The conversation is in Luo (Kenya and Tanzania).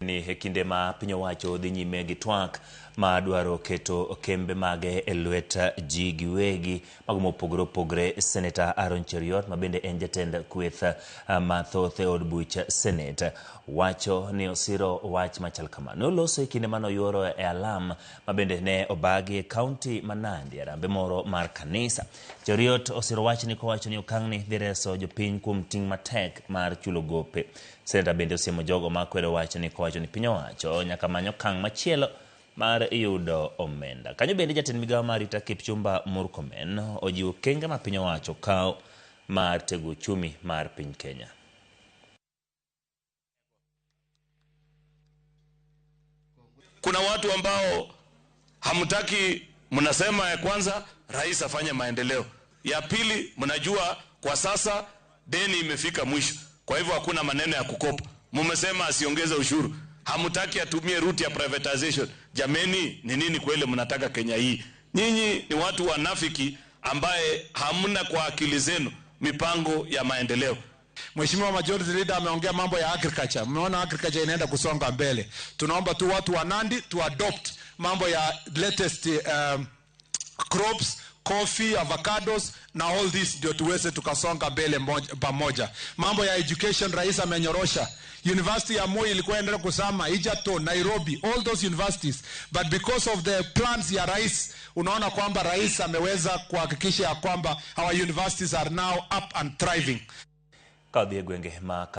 Ni e kinde ma piny owacho dhi nyime gi twak ma dwaro keto kembe mage e lwet ji giwegi mago mopogore opogore. Senator Aaron Cheruiyot ma bende en jatend kweth mathoth e od buch Senate wacho ni osiro wach machal kama. Noloso e kinde mane oyuoro e alam ma bende ne obagi e kaunti ma Nandi arambe moro mar kanisa. Cheruiyot osiro wachni kowacho ni okang'ni dhi reso jopiny kuom ting' matek mar chulo gope. Seneta bende osiemo jogo ma kwedo wachni kowacho ni piny owacho nyaka many okang' machielo mar yudo omenda. Kanyo bende jatend migawo mar arita Kipchumba Murkomen ojiwo okenge ma piny owacho kawo mar tego uchumi mar piny Kenya. Kuna watu ambao hamtaki, mnasema ya kwanza rais afanye maendeleo, ya pili mnajua kwa sasa deni imefika mwisho, kwa hivyo hakuna maneno ya kukopa. Mumesema asiongeze ushuru, hamtaki atumie route ya privatization. Jameni, ni nini kweli mnataka Kenya hii? Nyinyi ni watu wanafiki ambaye hamna kwa akili zenu mipango ya maendeleo. Mheshimiwa Majority Leader ameongea mambo ya agriculture. Mmeona agriculture inaenda kusonga mbele. Tunaomba tu watu wa Nandi to adopt mambo ya latest crops, coffee, avocados na all this ndio tuweze tukasonga mbele pamoja. Mambo ya education rais amenyorosha. University ya Moi ilikuwa endelea kusama, Egerton, Nairobi, all those universities. But because of the plans ya rais, unaona kwamba rais ameweza kuhakikisha ya kwamba our universities are now up and thriving. Ka odhi e gwenge ma